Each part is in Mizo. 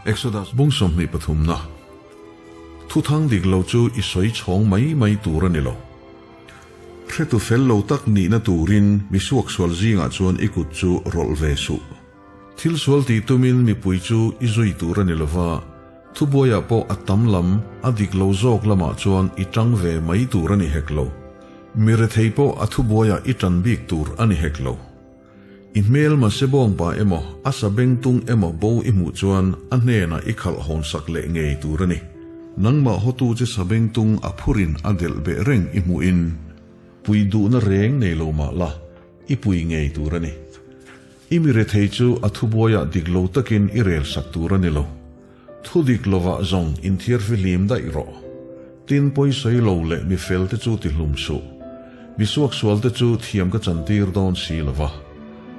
Exodus bung 23 na. Thuthang dik lo chu i sawi chhawng mai mai tur a ni lo. Hretu fel lo tak nihna turin mi suaksual zingah chuan i kut chu rawlh ve suh. Thil sual tih tumin mipui chu i zui tur a ni lova, thubuaiah pawh a tam lam, a dik lo zawk lamah chuan i tang ve mai tur a ni hek lo. Mi rethei pawh a thubuaiah i tan bik tur a ni hek lo. I hmel mahse bawngpa emaw, a sa bengtung emaw bo i hmuh chuan a hnenah i khalh hawnsak leh ngei tur a ni. Nangmah hawtu che sa bengtung a phurin a delh beh reng i hmuhin pui duhna reng nei lo mah la, i pui ngei tur a ni. I mi rethei chu a thubuaiah dik lo takin i rel sak tur a ni lo. Thu dik lovah zawng inthiarfihlim daih rawh. Tin, pawisawi lo leh mi felte chu ti hlum suh. Mi suaksualte chu thiam ka chantir dawn si lo va.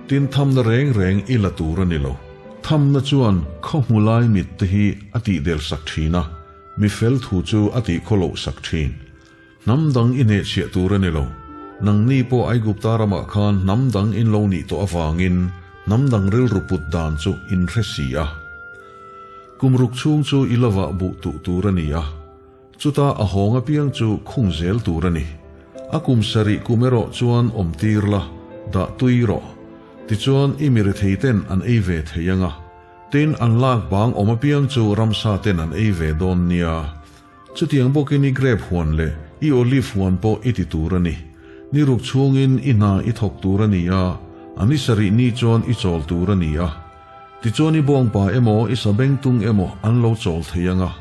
Tin, thamna reng reng i la tur a ni lo. Thamna chuan khaw hmu lai mit te hi a tihdel sak thin a, mi fel thu chu a tihkhawloh sak thin. Hnam dang i hnehchhiah tur a ni lo. Nangni pawh Aigupta ramah khan hnam dang in lo nih tawh avangin hnam dang rilru put dan chu in hre si a. Kum ruk chhung chu i lovah buh tuh tur a ni a, chuta a hawng apiang chu khung zel tur a ni. A kum sarih kum erawh chuan awm tir la, dah tui rawh. Tichuan i mi retheiten an ei ve thei ang a, tin an lak bang awm apiang chu ramsa ten an ei ve dawn nia. Chutiang bawkin i grep huan leh i olive huan pawh i ti tur a ni. Ni ruk chhungin i hna i thawk tur a ni a, a ni sarih ni chuan i chawl tur a ni a. Tichuan i bawngpa emaw i sabengtung emaw an lo chawl thei ang a,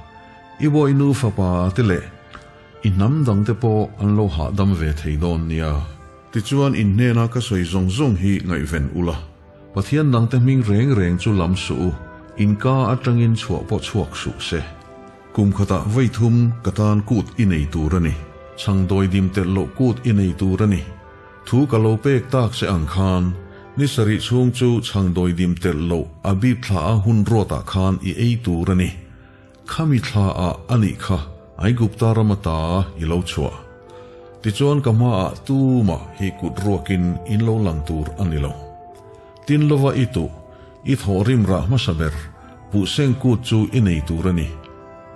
i bawihnu fapa te leh i hnam dangte pawh an lo hahdam ve thei dawn nia. Tichuan in hnena ka sawi zawng zawng hi ngaihven ula, Pathian dangte hming reng reng chu lam suh u, in ka atangin chhuah pawh chhuak suh se. Kum khatah vawi thum ka tan kut i nei tur a ni. Chhang dawidim telh loh kut i nei tur a ni. Thu ka lo pek tak che ang khan, ni sarih chhung chu chhang dawidim telh loh a bip thla a hun ruatah khan i ei tur a ni. Khami thla ah a nih kha Aigupta ram ata i lo chhuah. Tichuan ka hmaah tumah hi kut ruakin in lo lang tur a ni lo. Tin lova i tuh, i thawh rim rah hmasa ber, Puhseng kut chu i nei tur a ni.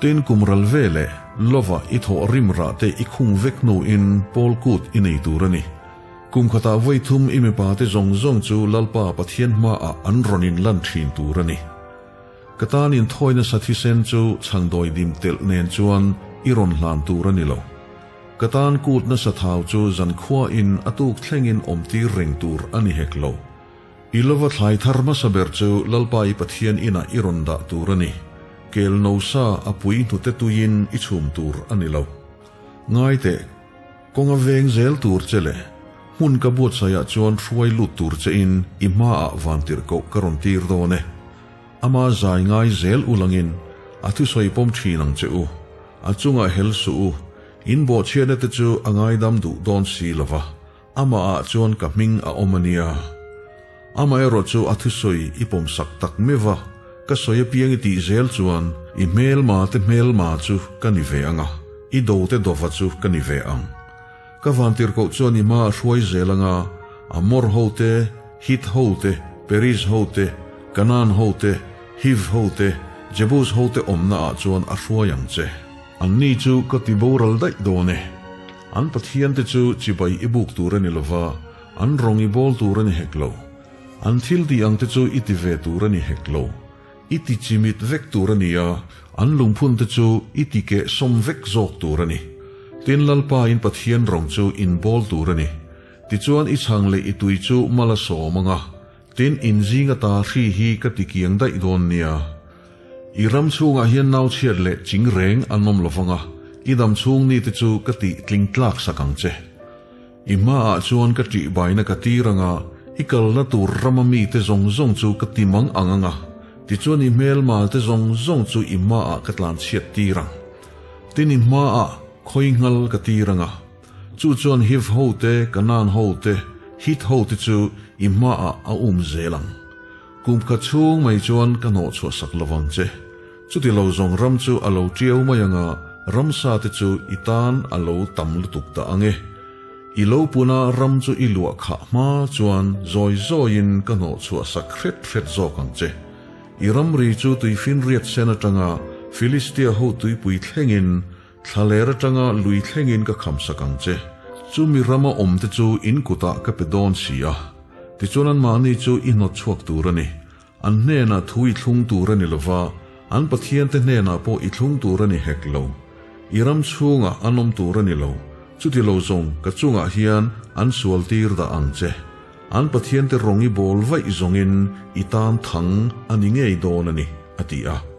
Tin kum ral ve leh lova i thawh rim rah te i khung vek hnuin pawl kut i nei tur a ni. Kum khatah vawi thum i mipa te zawng zawng chu Lalpa Pathian hmaah an rawn in lan thin tur a ni. Ka tan inthawi nasa thisen chu chhangdawi dim telh nen chuan i rawn hlan tur a ni lo. Ka tan kut nasa thau chu zankhua in a tuk thlengin awm tir reng tur a ni hek lo. I lova thlai thar hmasa ber chu Lalpa i Pathian inah i rawn dah tur a ni. Kel no sa a pui hnute tuiin i chhum tur a ni lo. Ngai teh, kawng a veng zel tur che le, hmun ka buatsaihah chuan hruai lut tur che in i hmaah vantirhkoh ka rawn tir dawn e. Ama zai ngai zel u langin a thusawi pawm thin ang che u. A chungah hel suh u, in bawhchhiatna te chu a ngaidam duh dawn si lova. Amah ah chuan ka hming a awm a nia. Amaherawh chu a thusawi i pawmsak tak meuh a, ka sawi apiang i tih zel chuan i hmelma te hmelma chu ka ni ve ang a, i do te dova chu ka ni ve ang. Ka vantirhkoh chuan i hma a hruai zel ang a, Amor ho te, Hit ho te, Periz ho te, Kanaan ho te, Hiv ho te, Jebus ho te awmna ah chuan a hruai ang che. Anni chu ka ti boral daih dawn e. An Pathiante chu chibai i buk tur a ni lova, an rawng i bawl tur a ni hek lo. An thil tih ang te chu i ti ve tur a ni hek lo. I ti chimit vek tur a ni a, an lungphun te chu i ti keh sawm vek zawk tur a ni. Tin, Lalpa in Pathian rawng chu in bawl tur a ni. Tichuan i chhang leh i tui chu mal a sawm ang a, tin in zing ata hri hi ka ti kiang daih dawn nia. I ram chhungah hian nau chhiat leh ching reng an awm lovang a, i dam chhung ni te chu ka tih tling tlak sak ang che. I hmaah chuan ka ṭih baina ka tir ang a, i kalna tur rama mite zawng zawng chu ka ti mang ang ang a, tichuan i hmelma te zawng zawng chu i hmaah ka tlan chhiat tir ang. Tin i hmaah khawi nghal ka tir ang a, chu chuan Hiv ho te, Kanaan ho te, Hit ho te chu i hmaah a um zel ang. Kum khat chhung mai chuan ka hnawh chhuah sak lo vang che. Chuti lo zawng ram chu a lo tiau mai ang a, ramsa te chu i tan a lo tam lutuk ta ang e. I lo puna ram chu i luah khah hma chuan zawi zawiin ka hnawh chhuah sak hret hret zawk ang che. I ramri chu tuifinriat sen atanga Filistia ho tuipui thlengin, thlaler atanga lui thlengin ka khamsak ang che. Chumi rama awmte chu in kutah ka pe dawn si a. Tichuan anmahni chu i hnawt chhuak tur a ni. An hnenah thu i thlung tur a ni lova, an pathiante hnenah pawh i thlung tur a ni hek lo. I ram chhungah an awm tur a ni lo. Chuti lo zawng ka chungah hian an sual tir dah ang che. An pathiante rawng i bawl vaih zawngin i tan thang a ni ngei dawn a ni, a ti a.